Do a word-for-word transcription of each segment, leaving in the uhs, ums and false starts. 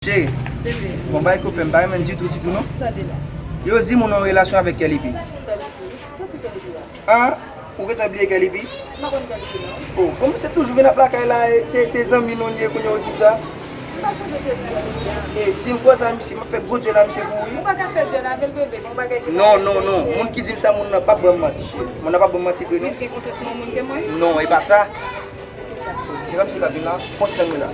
Cheri, bon, bagay ke w fè m pa renmen ditou, ditou, non. Yo di moun an relasyon avèk Kelly P. Kelly P? Kiyès se Kelly P a? Ah, ou gentan bliye Kelly P? M pa konn Kelly P, non. Oh, bon, misye toujou vin ap lakay la, e se, se zanmi nou li ye, kounye a w di m sa? M pa chanje tèt mwen la, mesye. E si m kwè sa, misye, m ap fè gwo djèl a misye pou ou, wi. Ou pa ka fè djèl avè l, bebe, bon bagay ki Non, non, non. Moun ki di m sa, moun nan p ap ban m manti, cheri. Moun nan p ap ban m manti vre, non. Plis gen konfyans nan moun ke mwen? Non, e pa sa. Se pa misye k ap vin la, fon ti tann mwen la.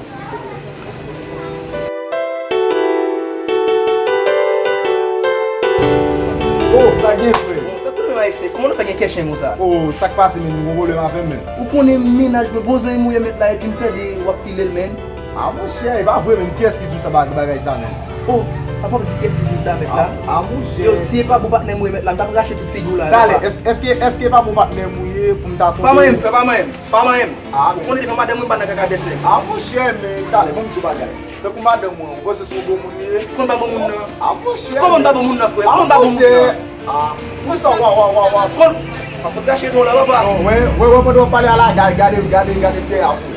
Oh, sa gen, frè? Bon, tankou nou ayisyen, kòman nou fè gen kè chen konsa? Oh, sa k pase, men, nou gon pwoblèm avè m, men. Ou konnen mennaj mwen, bon zanmi m ou ye mèt la, epi m tande w ap file l, men. Ah, monchè, e pa vre, men, kiyès ki di w sa, bagay, bagay sa, men? Oh, papa m di kiyès ki di m sa, mèt la? Ah, ah, monchè. Yo, si e pa bon patnè m ou ye mèt la, m t ap rache tout figi w la. Talè, èske, èske, èske pa bon patnè m ou ye pou m ta tonbe? Pa manyen m, frè, pa manyen m. Pa manyen m. Ah, ou konnen devan madanm mwen pa nan kakadès nèg. Ah, monchè, men talè, ban m di w bagay. Tankou madanm mwen, ou panse se yon bon moun li ye? Konn pa bon moun nan. Ah, monchè. Kòman pa bon moun nan, frè? Kòman pa bon moun nan? Ah, monchè. Wa, wa, wa, wa. Konn pa fout rache don la, papa. Non, wè, wè, wè, pandan w ap pale a la, gade, gade, gade, gade tè a, frè.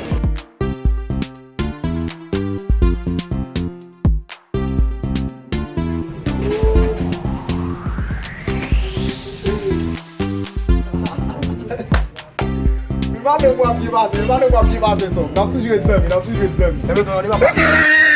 Li pa de mwen ap byen pase, li pa de mwen ap byen pase, sòm. N ap toujou ret zanmi, n ap toujou ret zanmi.